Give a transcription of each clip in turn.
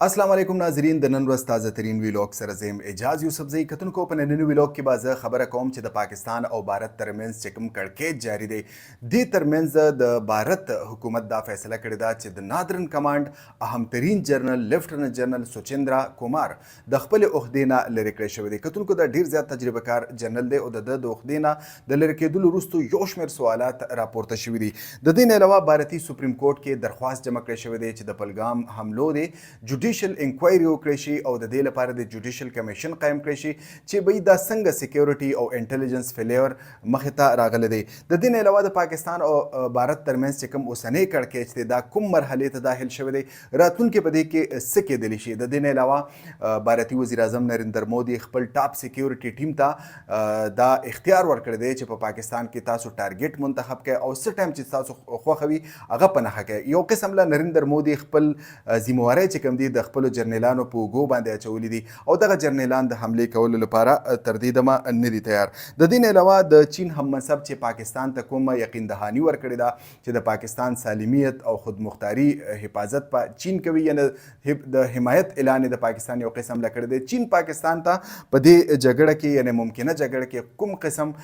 السلام علیکم ناظرین، د نن ورځ تازه ترین ویلاګ سره زه یم اعجاز یوسفزی. کتونکو، په ننني ویلاګ کې به زه خبره کوم چې د پاکستان او بھارت ترمنځ چې کوم کړکېچ جاری دی، دې ترمنځ د بھارت حکومت دا فیصله کړې ده چې د نادرن کمانډ اهم ترین جنرال لیفټننټ جنرال سوچندرا کومار د خپلې عهدې نه لرې کړی شوی دی. کتونکو، دا ډیر زیات تجربه کار جنرال دی او د ده د عهدې نه د لرې کېدلو وروسته یو شمېر سوالات راپورته شوي دي. د دې نه علاوه بھارتي سپریم کورټ کې درخواست جمع کړی شوی دی چې د پلګام حملو دی جوډیشل انکوایري وکړی شي او د دې لپاره د جوډیشل کمیشن قایم کړی شي چې به دا څنګه سکیورټي او انټیلیجنس فیلیر مخې ته راغلی دی. د دې نه علاوه د پاکستان او بھارت ترمنځ چې کوم اوسنی کړکېچ دی، دا کوم مرحلې ته داخل شوی دی، راتلونکي په دې کې څه کېدلی شي؟ د دې نه علاوه بھارتي وزیر اعظم نریندر مودي خپل ټاپ سکیورټي ټیم ته دا اختیار ورکړی دی چې په پاکستان کې تاسو ټارګټ منتخب کړئ او څه ټایم چې تاسو خوښه وي، هغه په نښه کړئ. یو قسم له نریندر مودي خپل ذمہوارۍ چې کوم دي، د خپلو جرنیلانو په اوږو باندې اچولي دي او دغه جرنیلان د حملې کولو لپاره تر دې دمه نه دي تیار. د دې نه علاوه د چین هم منصب چې پاکستان ته کومه یقین دهاني ورکړې ده چې د پاکستان سالمیت او خودمختاري حفاظت په چین کوي، یعنی د حمایت اعلان د پاکستان یو قسم له کړی دی، چین پاکستان ته په دې جګړه کې، یعنی ممکنه جګړه کې، کوم قسم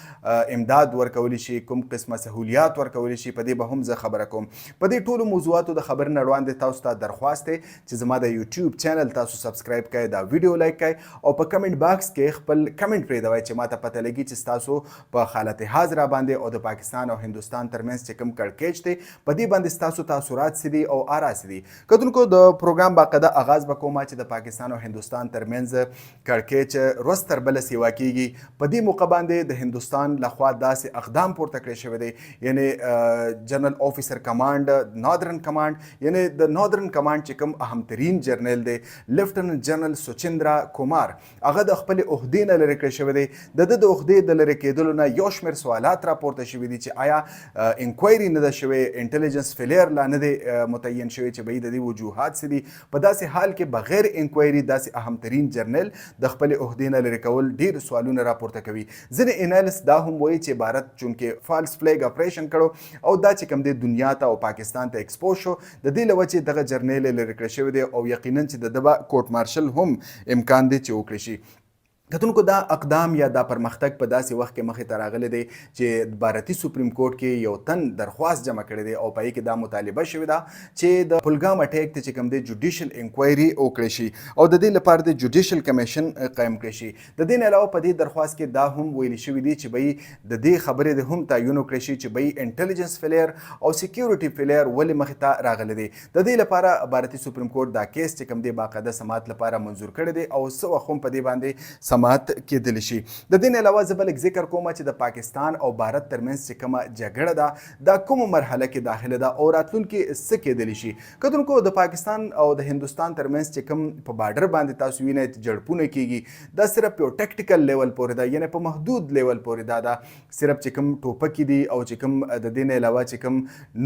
امداد ورکول شي، کوم قسمه سهولیات ورکول شي، په دې به هم زه خبره کوم. په دې ټولو موضوعاتو د خبرې نه وړاندې تاسو ته درخواست دی چې زما د یوټیوب چینل تاسو سبسکرایب کړئ، دا ویډیو لایک کړئ او په کمنټ باکس کې خپل کمنټ پرېږدوئ چې ما ته پته لګي چې تاسو په حالت حاضره باندې او د پاکستان او هندوستان ترمنځ چې کوم کړکېچ دی، په دې باندې ستاسو تاثرات څه دي او آرا څه دي. کتونکو، د پروګرام باقاعده آغاز به کوم چې د پاکستان او هندوستان ترمنځ کړکېچ ورځ تر بله سیوا کیږي. په دې موقع باندې د هندوستان لخوا داسې اقدام پورته کړی شوی دی، یعنی جنرال آفیسر کمانډ نادرن کمانډ، یعنی د نادرن کمانډ چې کوم اهم ترین جرنیل دی، لیفټننټ جنرال سوچندرا کومار، هغه د خپل عهدې نه لرې کړی شوی دی. د ده د عهدې د لرې کېدلو نه یو شمېر سوالات راپورته شوي دي چې آیا انکوایري نه ده شوې، انټیلیجنس فیلیر لا نه دی متعین شوی چې به د دې وجوهات څه دي؟ په داسې حال کې بغیر انکوایري داسې اهم ترین جرنیل د خپل عهدې نه لرې کول ډیر سوالونه راپورته کوي. ځینې انالیست دا هم وایي چې بھارت چونکه فالس فلیګ اپریشن کړو او دا چې کوم دی دنیا ته او پاکستان ته ایکسپوز شو، د دې له وجې دغه جرنیل لرې کړی شوی دی او یقینا چې د ده به کورټ مارشل هم امکان دی چې وکړي شي. کتونکو، دا اقدام یا دا پرمختګ په داسې وخت کې مخې ته راغلی دی چې بھارتي سپریم کورټ کې یو تن درخواست جمع کړی دی او په کې دا مطالبه شوې ده چې د پلګام اټیک ته چې کوم دی جوډیشل انکوایري وکړي شي او د دې لپاره د جوډیشل کمیشن قایم کړی شي. د دې نه علاوه په دې درخواست کې دا هم ویل شوي دي چې به د دې خبرې د هم تعین وکړي شي چې به انټیلیجنس فیلیر او سکیورټي فیلیر ولې مخې ته راغلی دی. د دې لپاره بھارتي سپریم کورټ دا کیس چې کوم دی باقاعده سماعت لپاره منظور کړی دی او څه وخت هم په دې باندې سماعت کېدلی شي. د دې نه علاوه زه به لږ ذکر کوم چې د پاکستان او بھارت ترمنځ چې کومه جګړه ده، دا کومه مرحله کې داخله ده او راتلونکي څه کېدلی شي. کتونکو، د پاکستان او د هندوستان ترمنځ چې کوم په بارډر باندې تاسو وینئ جړپونه کیږي، دا صرف یو ټیکټیکل لیول پورې ده، یعنی په محدود لیول پورې دا ده. صرف چې کوم ټوپکې دي او چې کوم د دې نه علاوه چې کوم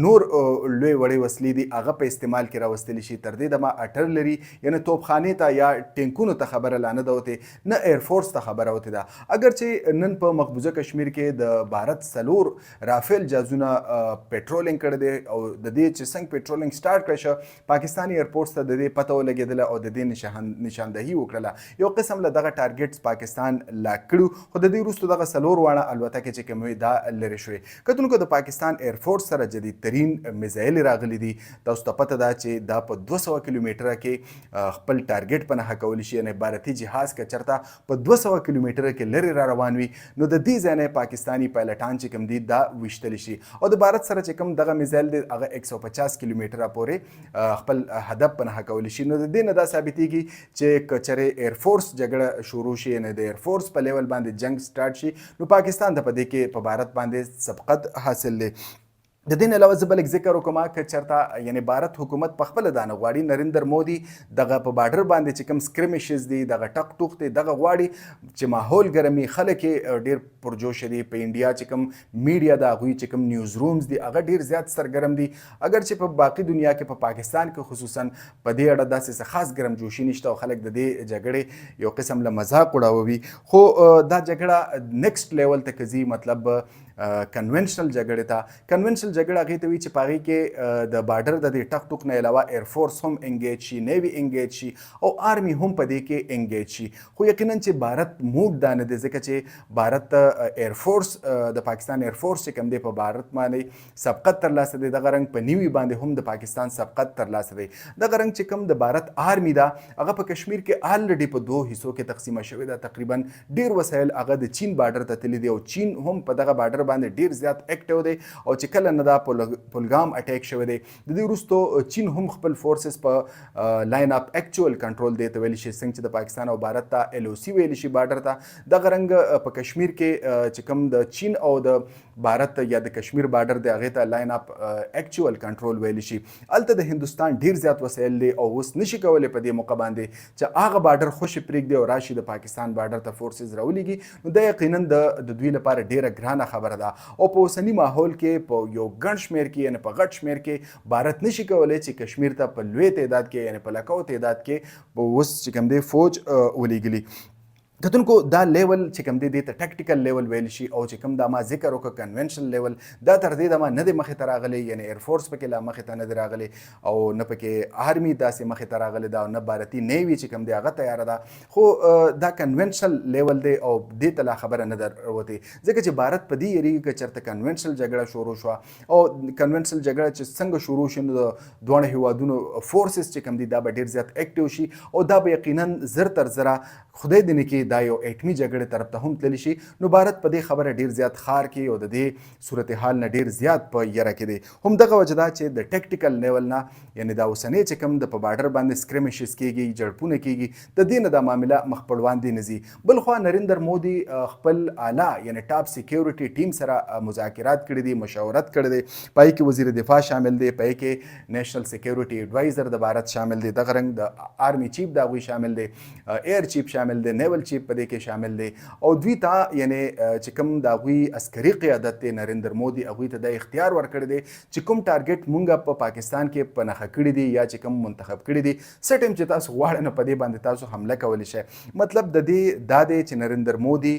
نور لوی وړې وسلې دي، هغه په استعمال کې راوستل شي. تر دې دمه ارټلري، یعنی توپخانې ته یا ټینکونو ته خبره لا نه ده وتې، نه ایرفورس ته خبره وتې ده. اګر چې نن په مقبوضه کشمیر کې د بھارت څلور رافیل جازونه پیټرولینګ کړی دی او د دې چې څنګه پیټرولینګ سٹارټ کړی شو، پاکستاني ایرپورټس ته د دې پته ولګېدله او د دې نشاندهي وکړله. یو قسم له دغه ټارګټس پاکستان لاک کړو، خو د دې وروسته دغه څلور واړه الوتکې چې کوم وې، دا لرې شوې. کتونکو، د پاکستان ایرفورس سره جدید ترین میزایل راغلي دي. تاسو ته پته ده چې دا په 200 کیلومتره کې خپل ټارګټ په نښه کولی شي، یعنی بھارتي جهاز که چرته په 200 کیلومتره کې لرې را روان وي، نو د دې ځای نه پاکستاني پایلټان چې کوم دي، دا ویشتل شي. او د بھارت سره چې کوم دغه میزایل دی، هغه 150 کیلومتره پورې خپل هدف په نښه کولی شي. نو د دې نه دا ثابتېږي چې که چېرې ایرفورس جګړه شروع شي، یعنی د ایرفورس په لیول باندې جنگ سٹارټ شي، نو پاکستان ته په دې کې په بھارت باندې سبقت حاصل دی. د دې نه علاوه زه به لږ ذکر وکړم که چېرته یعنی بھارت حکومت په خپله دا نه غواړي، نریندر مودي دغه په بارډر باندې چې کوم سکرمیشز دي، دغه ټک ټوک دی، دغه غواړي چې ماحول ګرمي. خلک یې ډېر پرجوش دي. په انډیا چې کوم میډیا ده، هغوی چې کوم نیوز رومز دي، هغه ډېر زیات سرګرم دي. اګر چې په باقي دنیا کې، په پاکستان کې خصوصا، په دې اړه داسې څه خاص ګرم جوشي نشته او خلک د دې جګړې یو قسم له مذاق وړاوي، خو دا جګړه نیکسټ لیول ته که ځي، مطلب کنونشنل جګړې ته. کنونشنل جګړه هغې ته وي چې په هغې کې د بارډر د دې ټک ټوک نه علاوه ایرفورس هم انګیج شي، نیوي انګیج شي او آرمي هم په دې کې انګیج شي. خو یقینا چې بھارت موډ دا نه دی، ځکه چې بھارت ایرفورس، د پاکستان ایرفورس چې کوم دی په بھارت باندې سبقت ترلاسه دی، دغه رنګ په نیوي باندې هم د پاکستان سبقت ترلاسه دی. دغه رنګ چې کوم د بھارت آرمي ده هغه په کشمیر کې آلریډي په دوو حصو کې تقسیمه شوې ده. تقریبا ډیر وسایل هغه د چین بارډر ته تللي دي او چین هم په دغه بارډر باندې ډیر زیات اکټیو دی. او چې کله نه دا پلګام اټیک شوی دی، د دې وروسته چین هم خپل فورسز په لاین اپ اکچوال کنټرول دی ته ویل شي، څنګه چې د پاکستان او بھارت ته ال او سی ویل شي بارډر ته، دغه رنګ په کشمیر کې چې کوم د چین او د بھارت یا د کشمیر بارډر دی هغې ته لاین اپ اکچوال کنټرول ویل شي. هلته د هندوستان ډیر زیات وسایل دی او اوس نشي کولی په دې موقع باندې چې هغه بارډر خوشې پرېږدي او راشي د پاکستان بارډر ته فورسز راولېږي. نو دا یقینا د دوی لپاره ډیره ګرانه خبره ده. او په اوسني ماحول کې په یو ګڼ شمېر کې، یعنې په غټ شمېر کې بھارت نشي کولی چې کشمیر ته په لوی تعداد کې، یعنې په لکو تعداد کې اوس چې کوم دی فوج ولیږلي. کتونکو، دا لیول چې کوم دی دې ته ټیکټیکل لیول ویل شي، او چې کوم دا ما ذکر وکړ کنونشنل لیول، دا تر دې دمه نه دی مخې ته راغلی، یعنې ایرفورس پکې لا مخې ته نه دی راغلی او نه پکې آرمي داسې مخې ته راغلی ده او نه بھارتي نیوي چې کوم دی هغه تیاره ده. خو دا کنونشنل لیول دی او دې ته لا خبره نه ده وروتې، ځکه چې بھارت په دې یریږي که چېرته کنونشنل جګړه شروع شوه، او کنونشنل جګړه چې څنګه شروع شي نو د دواړو هیوادونو فورسز چې کوم دي دا به ډیر زیات اکټیو شي او دا به یقینا زر تر زره، خدای دې نه کې، دا یو اټمي جګړې طرف ته هم تللی شي. نو بھارت په دې خبره ډیر زیات خار کې او د دې صورتحال نه ډیر زیات په یره کې دی. هم دغه وجه ده چې د ټیکټیکل لیول نه، یعنی دا اوسنی چې کوم د په بارډر باندې سکرمیشز کیږي، جړپونه کیږي، د دې نه دا معامله مخ په وړاندې نه ځي. بلخوا نریندر مودي خپل اعلی یعنی ټاپ سکیورټي ټیم سره مذاکرات کړي دي، مشاورت کړی دی. پای کې وزیر دفاع شامل دی، پای کې نېشنل سکیورټي اډوایزر د بھارت شامل دی، دغه رنګ د آرمي چیف د هغوی شامل دی، ایر چیف شامل دی، نیول چیف په دې کې شامل دی. او دوی ته یعنی چې کوم د هغوی عسکري قیادت دی، نریندر مودي هغوی ته د اختیار ورکړی دی چې کوم ټارګټ مونږه په پاکستان کې په نښه کړی دی یا چې کوم منتخب کړی دی، څه ټایم چې تاسو غواړئ نو په دې باندې تاسو حمله کولی شئ. مطلب د دې دا دی چې نریندر مودي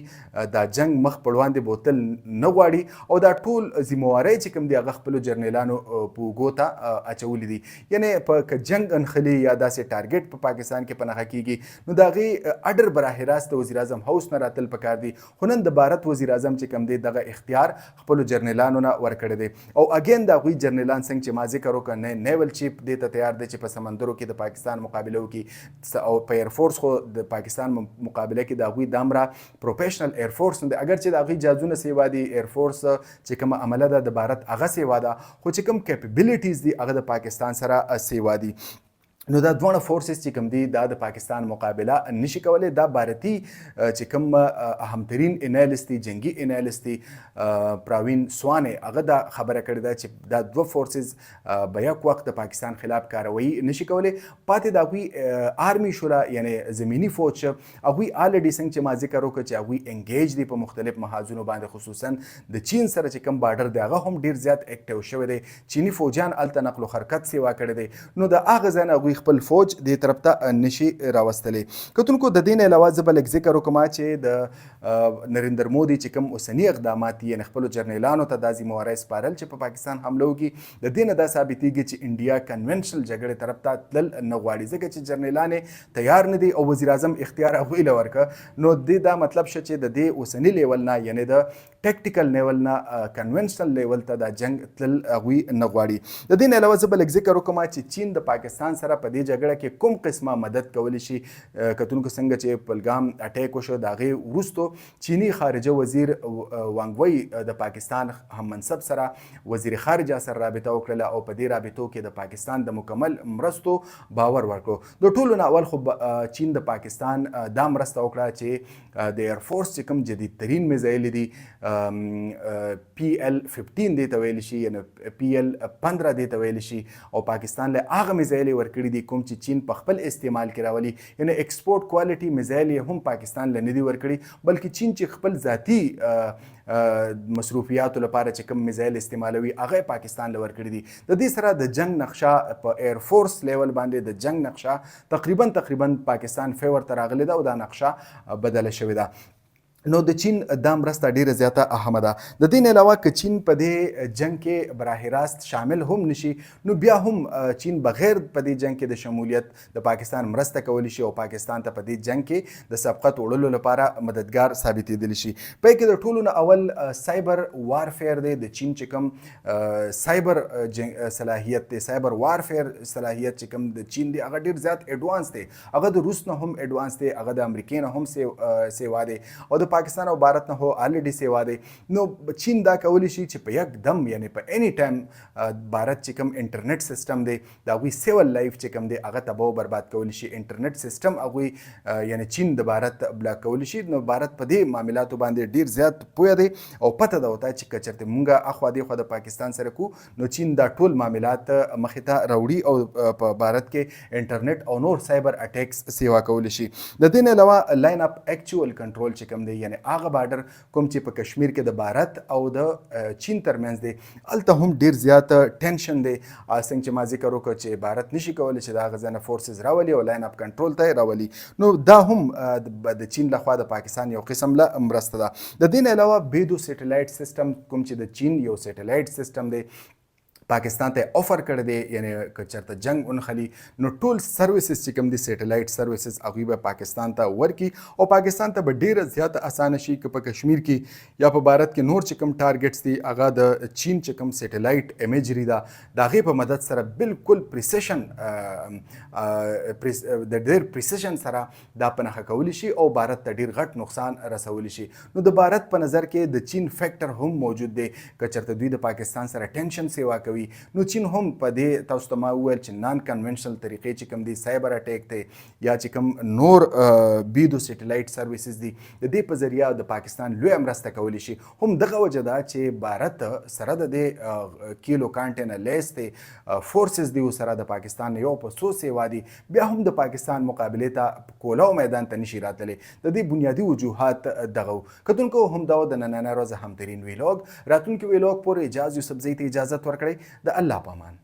دا جنگ مخ په وړاندې بوتل نه غواړي او دا ټول ذمہوارۍ چې کوم دی هغه خپلو جرنیلانو په اوږو ته اچولي دي. یعنی په که جنگ انخلي یا داسې ټارګټ په پاکستان کې په نښه کیږي نو د هغې اډر براه راست د وزیراعظم هاوس نه راتل پکار دي. خو نن د بھارت وزیراعظم چې کوم دی دغه اختیار خپلو جرنیلانو نه ورکړی دی. او اګین د هغوی جرنیلان څنګه چې ما ذکر وکړ، نه نیول چیف دې ته تیار دی چې په سمندرو کې د پاکستان مقابله وکړي، او په ایرفورس خو د پاکستان مقابله کې د هغوی دامره پروفیشنل ایرفورس نه دی، اګر چې د هغوی جهازونه سیوا دي، ایرفورس چې کومه عمله ده د بھارت هغه سیوا ده، خو چې کوم کیپبلیټیز دي هغه د پاکستان سره سیوا دي. نو دا دواړه فورسز چې کوم دي دا د پاکستان مقابله نشي کولای. دا بھارتي چې کوم اهم ترین انالیست دی، جنگي انالیست دی، پراوین سوانه، هغه دا خبره کړې ده چې دا دوه فورسز به یک وخت د پاکستان خلاف کاروایی نشي کولای. پاتې د هغوی آرمي شوله، یعنی زمینی فوج، هغوی آلریډي څنګه چې ما ذکر وکړ چې هغوی انګیج دي په مختلف محاذونو باندې، خصوصا د چین سره چې کوم بارډر دی هغه هم ډیر زیات اکټیو شوی دی، چیني فوجیان هلته نقل و حرکت سیوا کړی دی. نو د هغه ځای نه هغوی خپل فوج دې طرف ته نشي راوستلی. کتونکو، د دې نه علاوه زه به لږ ذکر وکړم چې د نریندر مودي چې کوم اوسني اقدامات دي، یعنې خپلو جرنیلانو ته دا ذمهوارۍ سپارل چې په پاکستان حمله وکړي، د دې نه دا ثابتېږي چې انډیا کنونشنل جګړې طرف ته تلل نه غواړي، ځکه چې جرنیلان تیار نه دي او وزیراعظم اختیار هغوی له ورکړ. نو دې دا مطلب شه چې د دې اوسني لیول نه، یعنې د ټیکټیکل لیول نه کنونشنل لیول ته دا جنگ تلل هغوی نه غواړي. د دې نه علاوه زه به لږ ذکر وکړم چې چین د پاکستان سره په دې جګړه کې کوم قسمه مدد کولی شي. کتونکو، څنګه چې پلګام اټیک وشو د هغې وروسته چیني خارجه وزیر وانګ وی د پاکستان هم منصب سره، وزیر خارجه سره رابطه وکړله او په دې رابطو کې د پاکستان د مکمل مرستو باور ورکړو. د ټولو نه اول خو چین د پاکستان دا مرسته وکړه چې د ایرفورس چې کوم جدید ترین میزایل دي، پی ایل 15 دی ته ویل شي، یعنی پی ایل 15 دی ته ویل شي، او پاکستان له هغه میزایل ورکړي دي کوم چې چین په خپل استعمال کې راولي، یعنی ایکسپورټ کوالټي میزایل یې هم پاکستان له نه دي ورکړي، بلکې چین چې خپل ذاتي مصروفیاتو لپاره چې کوم میزایل استعمالوي هغه پاکستان له ورکړي دي. د دې سره د جنگ نقشه په ایر فورس لیول باندې د جنگ نقشه تقریبا تقریبا پاکستان فیور ته راغلې ده او دا نقشه بدله شوې ده. نو د چین دا مرسته ډیره زیاته اهمه ده. د دې نه علاوه که چین په دې جنگ کې براه راست شامل هم نشي، نو بیا هم چین بغیر په دې جنگ کې د شمولیت د پاکستان مرسته کولی شي او پاکستان ته په دې جنگ کې د سبقت وړلو لپاره مددګار ثابتېدلی شي. په کې د ټولو نه اول سایبر وارفیر دی. د چین چې کوم سایبر صلاحیت دی، سایبر وارفیر صلاحیت چې کوم د چین دی، هغه ډیر زیات اډوانس دی. هغه د روس نه هم اډوانس دی، هغه د امریکې نه هم سیوا دی او د پاکستان او بھارت نه هو الریډي سیوا دی. نو چین دا کولی شي چې په یک دم، یعنی په اني ټایم، بھارت چې کوم انټرنیټ سیستم دی، د هغوی سیول لایف چې کوم دی، هغه تباه او برباد کولی شي. انټرنیټ سیستم هغوی، یعنی چین د بھارت بلاک کولی شي. نو بھارت په دې معاملاتو باندې ډیر زیات پوهه دی او پته ده ورته چې که چېرته مونږه اخوا دېخوا د پاکستان سره کو، نو چین دا ټول معاملات مخې ته راوړي او په بھارت کې انټرنیټ او نور سایبر اټیکس سیوا کولی شي. د دې نه علاوه لاین اپ اکچوال کنټرول چې کوم دی، یعنی هغه بارډر کوم چې په کشمیر کې د بھارت او د چین ترمنځ دی، هلته هم ډیر زیات ټینشن دی. څنګه چې ما ذکر وکړ چې بھارت نشي کولی چې د هغه ځای نه فورسز راولي او لاین اپ کنټرول ته راولي، نو دا هم د چین لخوا د پاکستان یو قسم له مرسته ده. د دې نه علاوه بیدو سیټلایټ سیستم، کوم چې د چین یو سیټلایټ سیستم دی، پاکستان ته افر کړی دی. یعنی که چېرته جنگ ونښلي، نو ټول سرویسز چې کوم دي، سیټلایټ سرویسز، هغوی به پاکستان ته ورکړي او پاکستان ته به ډیره زیاته اسانه شي که په کشمیر کې یا په بھارت کې نور چې کوم ټارګټس دي، هغه د چین چې کوم سیټلایټ امیجری ده، د هغې په مدد سره بالکل پریسیشن، د ډېر پریسیشن سره دا په نښه کولی شي او بھارت ته ډیر غټ نقصان رسولی شي. نو د بھارت په نظر کې د چین فیکټر هم موجود دی. که چېرته دوی د پاکستان سره ټینشن سیوا کوي، نو چین هم په دې، تاسو ته ما وویل چې نان کنونشنل طریقې چې کوم دي، سایبر اټیک دی یا چې کوم نور بیدو سیټلایټ سرویسز دي، د دې په ذریعہ د پاکستان لوی مرسته کولی شي. هم دغه وجه ده چې بھارت سره د دې کیلو کانټې نه لیس دی، فورسز دی سره د پاکستان یو په څو سیوا دي، بیا هم د پاکستان مقابله ته کولاو میدان ته نشي راتللی. د دې بنیادي وجوهات دغه. کتونکو، هم دا د نننۍ ورځ اهم ترین ویلاګ. راتلونکي ویلاګ پورې اجاز یوسفزۍ ته اجازت ورکړئ. د الله په امان.